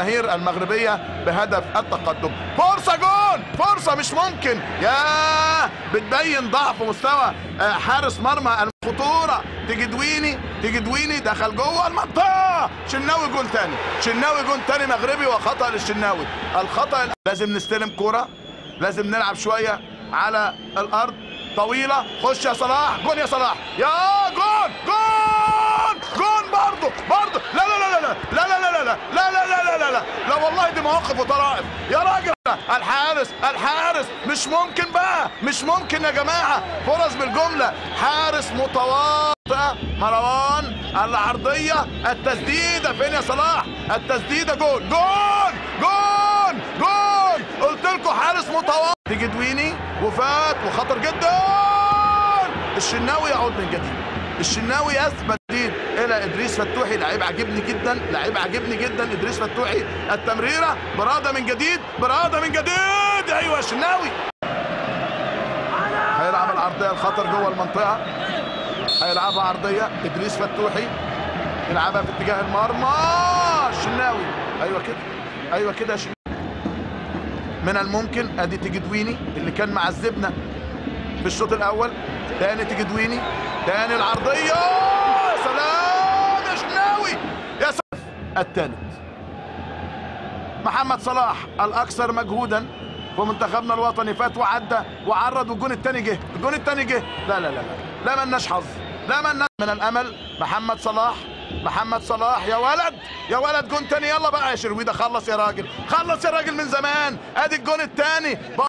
الجماهير المغربية بهدف التقدم. فرصة جون، فرصة مش ممكن، يا بتبين ضعف مستوى حارس مرمى. الخطورة تجدويني، تجدويني دخل جوه المنطقة، شناوي جون تاني، شناوي جون تاني مغربي، وخطأ للشناوي. الخطأ لازم نستلم كرة، لازم نلعب شوية على الأرض طويلة. خش يا صلاح، جون يا صلاح، يا جون جون جون برضه برضه. لا لا لا لا لا لا لا لا لا لا لا لا لا لا والله دي مواقف وطرائف يا راجل. الحارس، الحارس مش ممكن بقى، مش ممكن يا جماعة، فرص بالجملة، حارس متواطئ. مروان العرضية، التسديدة فين يا صلاح؟ التسديدة جون جون جون جون، قلت لكم حارس متواطئ. تجدويني وفات وخطر جدا، الشناوي يعود من جديد، الشناوي يثبت الى ادريس فتوحي، لعيب عجبني جدا، لعيب عجبني جدا ادريس فتوحي. التمريره براده من جديد، براده من جديد، ايوه الشناوي هيلعب العرضية الخطر جوه المنطقة، هيلعبها عرضية ادريس فتوحي، يلعبها في اتجاه المرمى الشناوي، ايوه كده، ايوه كده يا شناوي. من الممكن ادي تجدويني اللي كان معذبنا في الشوط الاول، تاني تجدويني، تاني العرضية، سلام يا شناوي، يا سلام. الثالث محمد صلاح الاكثر مجهودا في منتخبنا الوطني، فات وعدى وعرض، والجون الثاني جه، الجون الثاني جه. لا لا لا لا، لا ملناش حظ، لا ملناش. من الامل محمد صلاح، محمد صلاح يا ولد، يا ولد جون تاني، يلا بقى يا شرويده، خلص يا راجل، خلص يا راجل من زمان. ادي الجون الثاني.